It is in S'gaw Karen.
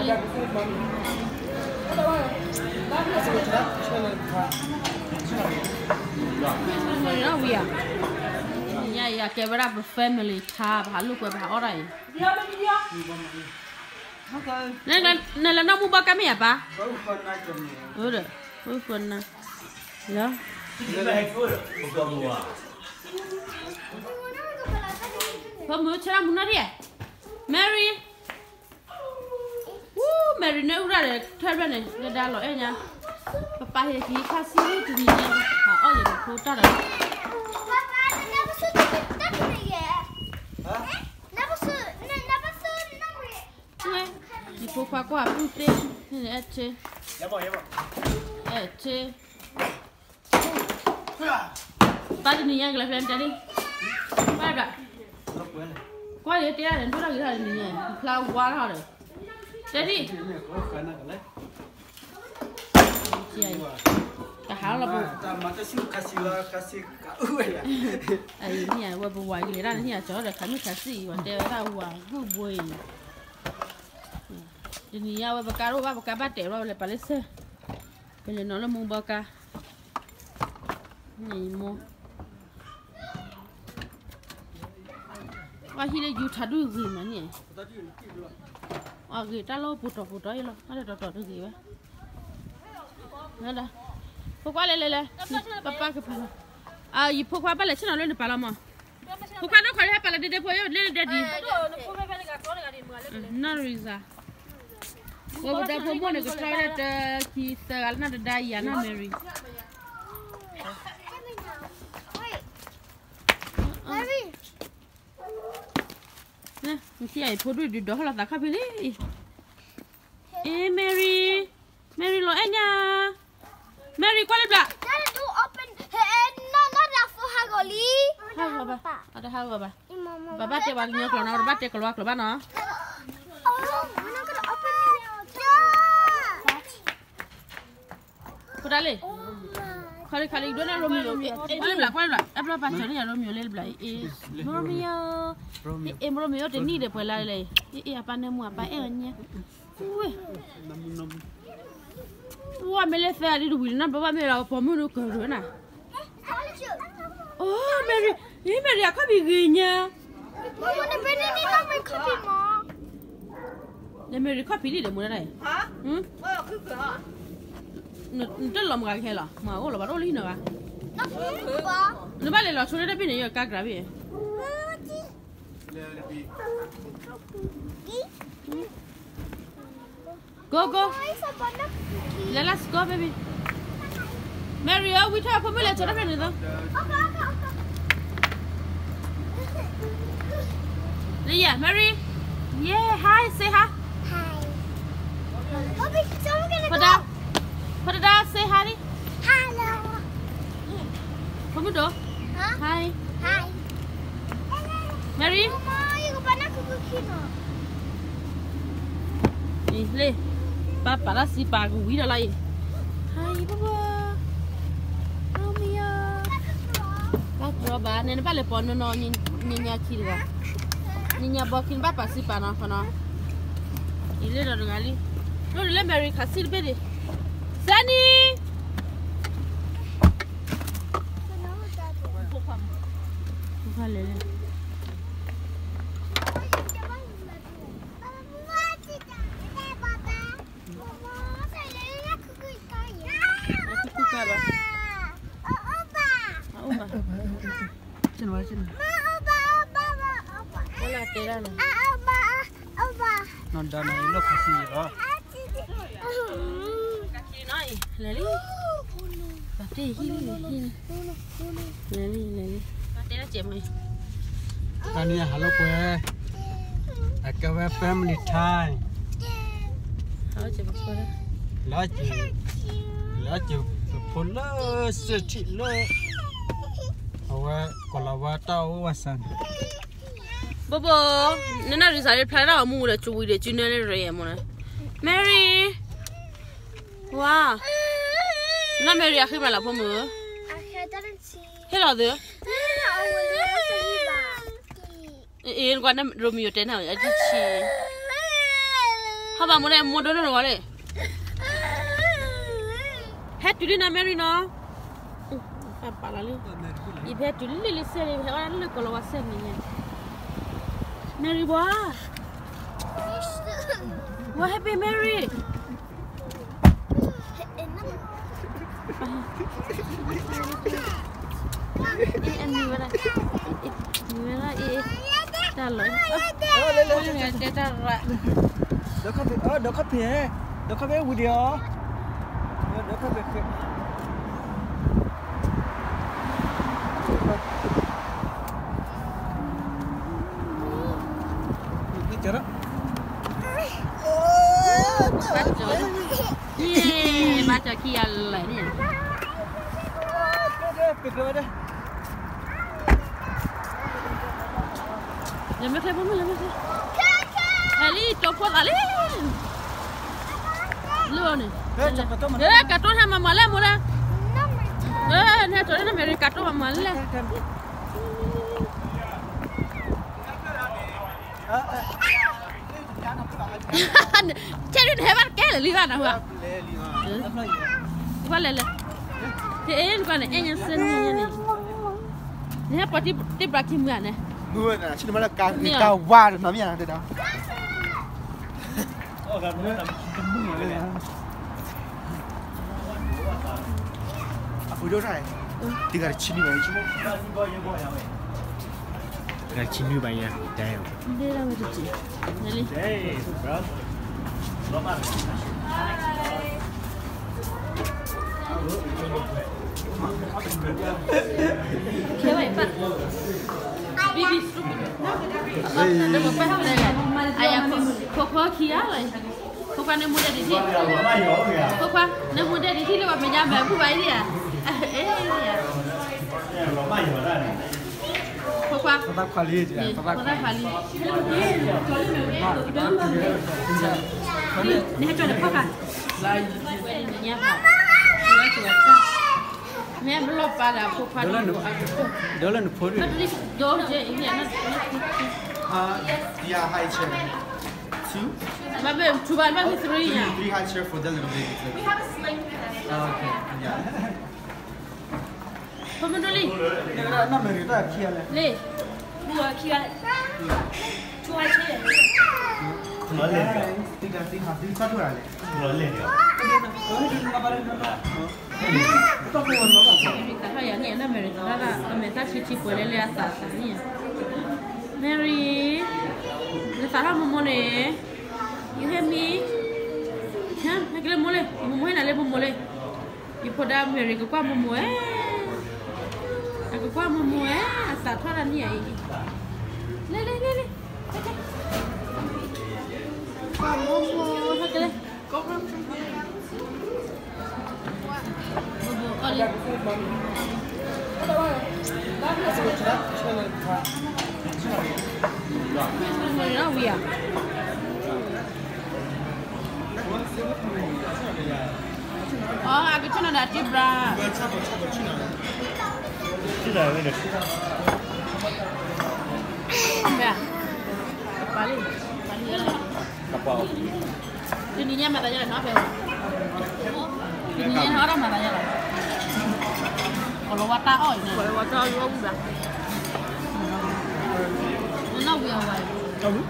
ဝံၤဧါ, ယၤယၤကဲဝဲဒၣ်ပ family ထါ ပဟးလိာ်ကွဲ ပဟးအီၣ်ဒၣ်အံၤ, နလဲၤနီၢ်မူဘီကါမ့ၢ်ဧါပၢ်, ဒီး လၢ ဖိမုၣ်ဆၢမုၢ်နီၢ်ဒံး, Mary, ဝူ Mary န့ၣ်အူရၣ်ဒီး ထၢၣ်ဘျဲၣ်န့ၣ် လၢဒါလီၤအဲၣ်ညါ, ပပၢ်ဟဲက့ၤခါဆံတနံၤညါ, ဟးအီၣ်ယၤတဖိတၢ်ဒီး ဝဲ, ယဖိခွါကွၢ်ပုၢ်သ့ၣ်, အဲၣ်ထ့, အဲၣ်ထ့, ပၢ်တနံၤညါကလဲၤဖျဲတဲဒံး, ကွၢ်ဒၣ်, ကွၢ်ယတဲဒၣ်န့ၣ် ဒိၣ်ထီၣ်ဂ့ၤထီၣ်တနံၤညါ, ဖျါဝါထီၣ်ဒီး, တဲဒံး ကဟးလီၤပ, အံၤန့ၣ်ဝဲပဝၤကလဲၤတၢ်န့ၣ် ဟံၣ်အကၠီဒီးခးမုၢ်ခးစံၣ်အံၤ ဝဲတဲဝဲဒၣ်ဝၤဂုၢ်ဘိအံၤ, တနံၤညါဝဲပကါဒိၣ်ဘၣ် ပကါဘၣ်တဲာ်ဘၣ် ဝဲလဲၤပာ်လၢစဲၢ်, ပလဲၤနီၤလၢမူဘီကါ န့ၣ်မိၢ်, အဟံၣ်လၢယူၤထးဒုဂ့ၤမးန့ၣ်, အဂ့ၤတၢ်လီၢ်ပူၤတီၤပူၤတီၤအံၤလီၤ, အတတီၤတီၤတဂ့ၤဝဲ, ဖိခွါလဲၤလဲၤလဲၤ, ပပၢ်ကပၤလီၤ, ယဖိခွါဘၣ်လဲၤဆ့ၣ်နီၤလၢနပာ်လီၤမး, ဖိခွါနီၢ်ခီဒံး ဟဲပာ်လီၤဒ့ဒ့ဖိ လၢနဒဲဒံး, နီၢ်ရံစၤ, ဝဲပဒီဖိမိၢ်န့ၣ် ကတြီဝဲဒၣ်တခံသၢဂၤလၢနီၢ်တဒါယၤနီၢ် Mary နထံၣ်အံၤ ဖိဒိၣ်ဒုးဒီးဟီၣ်လီၤသးခီၣ်ဖံးလံ, အ့ Mary, Mary လီၤအဲၣ်ညါ, Mary ကွၢ်လၢဘျး, ဟးဂီၤဘၣ်, တဟးဂီၤဘၣ်, ပဘၣ်တဲပှၤကညီကျိာ်နီၤ တဘၣ်တဲကလၤဝါကျိာ်ဘၣ်နီၤ ဖိတၢ်လံ, ခီလံခီလံ ဒိၣ်န့ၢ် Romeo, ကွၢ်လၢဘျး ကွၢ်လၢဘျး အဘျီပာ်စၢၤန့ၢ်ယၤ Romeo လၢဘျးအံၤ, Romeo, အ့ Romeo တနံၣ်ဒီးပှဲၤလါလၢ, အ့ အပၢ်န့ၣ်မူအပၢ်အဲၣ်အီၤညါ, ဝဲ, ဝဲမ့ၢ်လၢသၢဒ်တဝံၤလံနီၤ ဘၣ်ဘၣ်မ့ၢ်လီၤ ပိာ်မုၣ်ဒိၣ်ကၢၤကၢၤနၤ, အိ Mary, အ့ Mary အခီၣ်ဖံးဂ့ၤညါ လၢ Mary ခီၣ်ဖံးလံဒီး မူဒါဒၣ်အံၤ, နတလီၤမုၢ်ဂၤကဟဲလီၤ မုၢ်ဂၤအိၣ်လီၤဘၣ်တအိၣ်လၢဟံၣ်နီၤဘၣ်, နဘၣ်လဲၤလီၤဆိလၢတၢ်ဘ့ၣ်န့ၣ် ယကါကြၤဘ့ၣ် Go, go. Let us go, baby. Mary ဧၢ, ဝံထီၣ်ဖိမုၣ်လဲၤဆိတၢ်ဖဲန့ၣ်သိး, လၢယၤ Mary, yeah, hi, say hi. ဖိတဒါ, ဖိတဒါ say hi လံ, ဖိမုၣ်ဒိၣ်, hi, Mary, လံ, ပၢ်ပာ်လၢစံးပာ်ကဝံၤဒီးလီၤအံၤ, hi ဘိဘိ, ဘၣ်တြီဘၣ် နဲနဘၣ်လဲၤပိာ်နီၢ်နီၢ် ညါခံတဂၤ, ညါဘီခံနဘၣ်ပာ်စံးပာ်နီၤ ခီနီၤ, အံၤလၢဒီးတဂၤလံ, ဒိၣ်ဒ်လၢ Mary ခးစံၣ်တဘ့ၣ်ဒံး, Sunny, လဲၤလဲၤ အအိၣ်ဘၣ်, ဝဲလၢတဲဒၣ်န့ၣ်, နီၢ်ဒါနီၢ်အံၤလီၢ်ခါဆံယံၤလီၤ, လဲၤလံ, ပှၤတ့ၢ်ဟံၣ်လံ, လဲၤလံ လဲၤလံ, တၢ်န့ၣ်ဟးလိာ်ကွဲ, အကဲဝဲ family time, လၢက့ၤ, လၢက့ၤပဖိလၢစ့ၢ်ထံၣ်လၢ, အဝဲကိးလီၤဝဲတၢ်အိၣ်ဝဲစၢ်န့ၣ် ဘိဘိ, နနၢ်ရံစးလၢဖျါတၢ်အီၤမူဒီး ကဝံၤဒီးကနၢလၢရၤမူနီၤ, Mary, ဝါ, န Mary အဃ့မးလီၤဖိမုၣ်, ဟ့ၣ်လီၤသု, အ့ နကွၢ် Romeo တဲနၤ အတဆံ အဘၣ်မိၢ်န့ၣ် မိၢ်ဒိၣ်န့ၣ်တဂီၤန့ၣ်, ဟဲတုၤလံနီၤ Mary နီၤ, ပာ်လီၤလံ, ယဖဲတုၤလံလံစဲန့ၣ် ဟဲအီၣ်လၢကီၤလၤဝါစဲန့ၣ်, Mary ဘှီ, ဘှီ Happy Mary. အမံၤဝဲဒၣ်, မံၤဝဲဒၣ်အံၤ, တၢ်လီၤ, တဲတၢ်ရၣ်, ဒီးခီၣ်ဖံး, ဒီးခီၣ်ဖံး, ဒီးခီၣ်ဖံးဝံၤဒီးအီၤ, ဒီးခီၣ်ဖံး, ဘၣ်ကၠီခံဂၤလၢာ်န့ၣ်, လဲၤမ့ၢ်ချ့ဖိမုၣ် လဲၤမ့ၢ်ချ့, ဟဲလံ တိၢ်ဖိသးလံ, လၢန့ၣ်, ကတိၢ်ဟဲမၤမၤလဲၣ်မိၢ်လၢ, နဟဲတိၢ်န့ၣ် Mary ကတိၢ်မၤမၤလဲၣ်. ဆဲဒုးနဟဲဘၣ်တကဲလၢာ်လံဘၣ်နၤ, ဘၣ်လဲၤလဲၤ, တအဲၣ်နကွၢ်န့ၣ် အဲၣ်ညါစဲန့ၣ်, နဟဲပှၤတ့ဘြၤကံမုၢ်ဧါန့ၣ်, မုၢ်ဝဲဒၣ် ဆ့ၣ်နီၤမ့ၢ်လၢကါဝါတနီၤမ့ၢ်ဧါ, အပူၤဒိၣ်ထါ, တဂၤတဆံနံၣ်ဘၣ်, တဂၤတဆံနံၣ်ဘၣ်ယၤ, ဒဲဝဲတက့ၢ်, နလံ, ခဲဝဲပၢ်, ဘံဘံ, အယၤ, ခိခွါခံဂၤလီၤ, ခိခွါန့ၣ်မူဒဲးဒံးထံၣ်, ခိခွါန့ၣ်မူဒဲးဒံးထံၣ်လၢပှၤမဲာ်ညါမဲာ်ဖုၣ်ဘၣ်အံၤဧါ, အ့, ခိခွါ, ဖိသၣ်ခွါလံ, ဖိသၣ်ခွါလံ, နဟဲကၠီန့ၣ်ဖီၣ်ခါ, မ့ၢ်ဘျီၣ်ပာ်ဒီးဖိခွါ, ဒိလၢနဖိ, ဒိလၢနဖိ, Yeah, high chair. Two? Babe, two, babe, three, yeah. Three high chair for the little baby, please. We have a swing for them. Oh, okay, yeah. ဖိမုၣ်ဒိၣ်လံ, လံ, ပူၤခံဂၤ, two high chair. လီၤလဲၣ်, လီၤလဲၣ်, အမဲာ်သၣ်ဆံးဆံးပှဲၤလၢလၢအသးသးန့ၣ်, Mary, နသးထီၣ်မိၢ်မိၢ်န့ၣ်, you hear me? ဟဲက့ၤလၢမိၢ်လံ, မိၢ်မိၢ်ဟဲနၤလၢမိၢ်မိၢ်လံ, ယဖိဒါ Mary ကကွၢ်မိၢ်မိၢ်ဧၢ, အကကွၢ်မိၢ်မိၢ်ဧၢ, အသးထီၣ်တၢ်န့ၣ်အံၤ, လံ, လံ, လံ, လံ, ကွၢ်မိၢ်မိၢ်, ဟဲက့ၤလၢ အကဆ့ၣ်နီၤဒၣ်တ့ဘြၤ, ပှၤလံ, ပှၤလံ, တနံၤညါမၤသးယါလီၤနီၤဖဲ, တနံၤညါနီၤအီၣ်တၢ်မၤသးယါလီၤ, ကီၤလၤဝါတၢ်အီၣ်အံၤန့ၣ်, ကီၤလၤဝါတၢ်အီၣ်အီၣ်ဝံၤဘၣ်, နီၣ်ဝံၤအဝဲ,